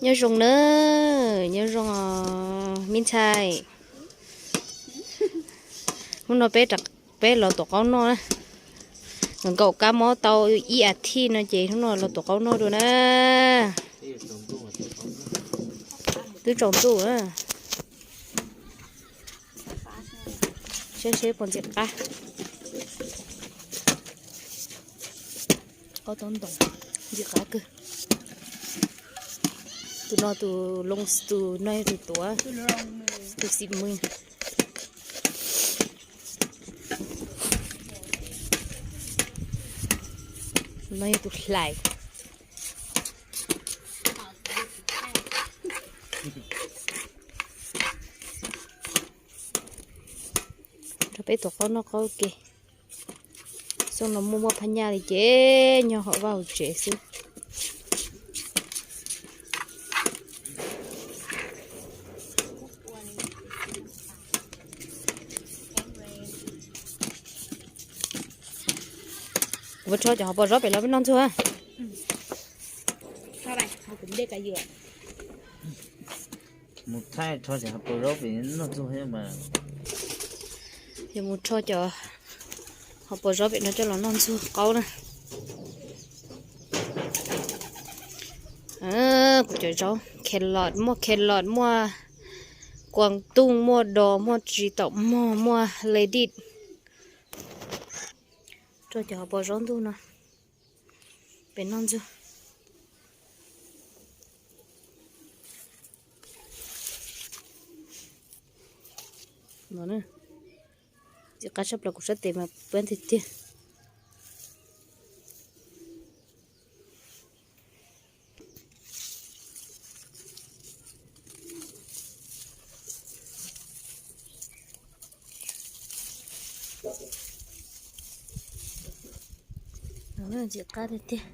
Nyob zoo na, nyob zoo os me ntxhais. Hnub no peb, peb los tuav qaub noj na. Nkaum kab mob tau ib as thiv no ces hnub no los tuav qaub noj dua na. Twb tsaus ntuj na. Saib seb puas ntxim qab. Qaub taub ntoos ntxim qab kawg. Tus no tus loo, tus no yog tus tuav, tus xim mws. No yog tus hlais. Nrog peb tuav qaub noj qaub ua ke. Xyoo no muaj muaj phab nyaj li ces nyob hauv vaj hauv tsev xwb. Kuv rho cov hauv paus zaub pem los peb noj ntxuag. Mus thaij rho cov hauv paus zaub pem noj ntxuag thiab mas. Yog mus rho cov hauv paus zaub pem no coj los noj ntxuag qaub na. Kuv cov zaub carrot, muaj carrot, muaj kuas tooj, muaj dos, muaj tsis taum mog, muaj lettuce. Rho cov hauv paus zaub ntuj no pem noj ntxuag. Ntxim qab tshaj plaws, kuv sab tes mas pab tiag tiag. Ntxim qab tiag tiag.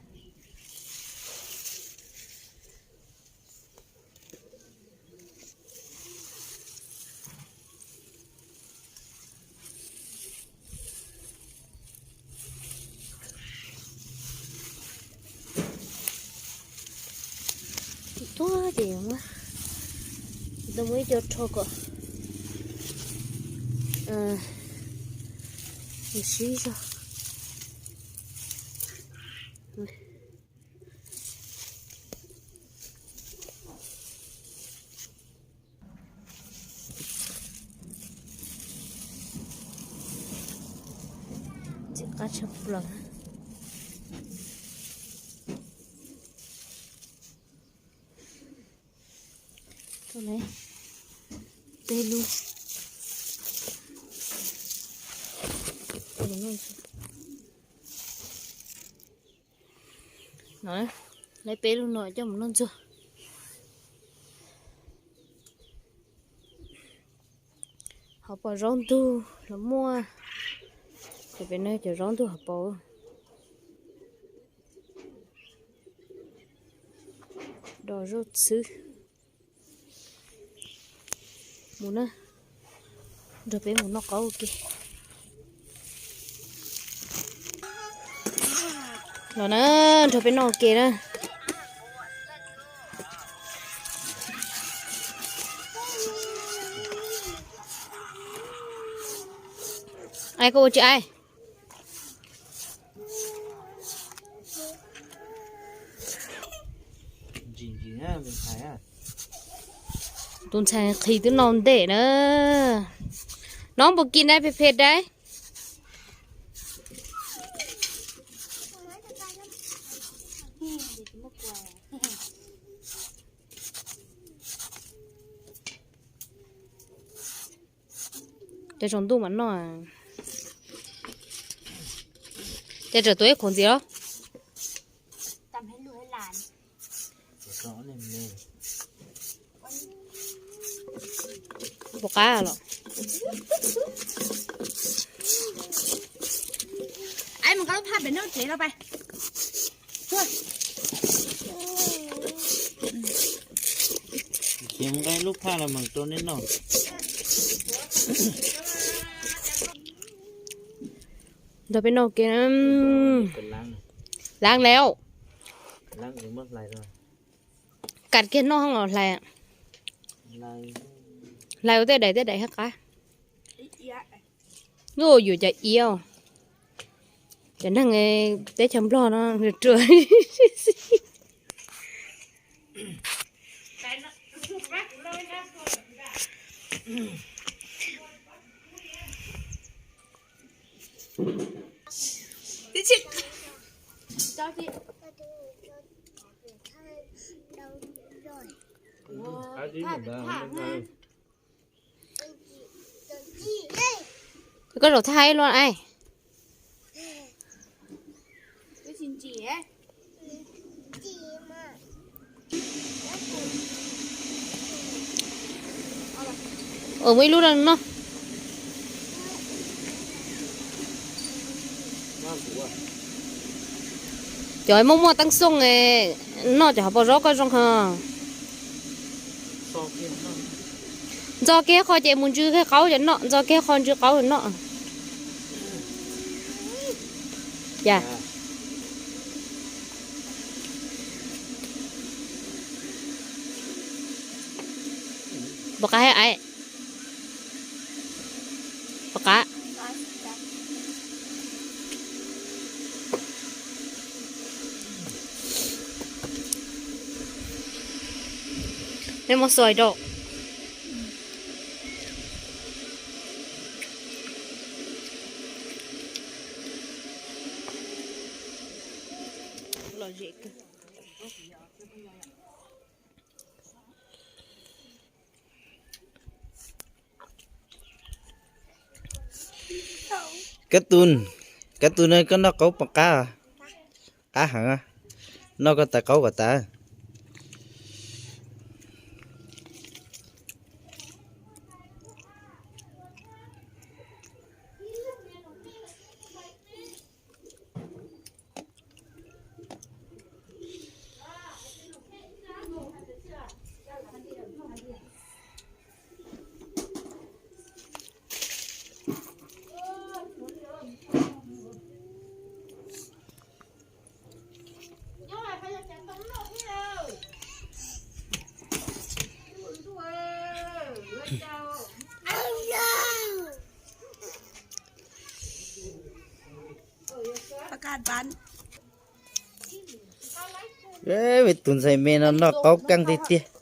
Tuag ces muab, tau muab ib co rho kom sib zog. Ntxim qab tshaj plaws. Peb lub. No, lawv peb lub no coj mus noj ntxuag. Hauv paus zaub ntug los muaj, ces peb noj cov zaub ntug hauv paus. Dos zaub txhwb. Mus na, nrog peb mus noj qaub ua ke. Los na, nrog peb noj ua ke na. Ai, koj ua tsis ai? Tus ntxhais qhi twb noj ntej na. Nov npua kis na, phem phem dai. Cov tsaus ntuj mas noj. Ces tseem tuav ib qhuav ntxiv los. Puas qab los? Ai, mus nqa lub phaj pem noj tsev los pais. Ces nqa lub phaj los mas rau neb noj. Nrog peb noj ua ke. Lab lawm. Lab, muab hlais rau. Kam kiag noj los hlais. Hlais ua tej daim tej daim hab qab. Yuav cov iav, cov neeg teb chaws Nplog no ruam. Koj zaum thaj hais luaj ai. Muaj ib lub rau noj. Cov muaj muaj teeb xooj noj cov hauv paus zaub koj zoo ho. Ntxo kiag qho ces mus ntsw kiag qaub cov noj, ntxo kiag qho ntsw qaub cov noj. Cas? Puas qab hab ai? Puas qab? Nej muab xuas rau. Kab tus, kab tus no koj noj qaub puas qab? Qab heev, noj koj tais qaub kom tas. Tus ntxhais me no noj qaub keej tiag tiag.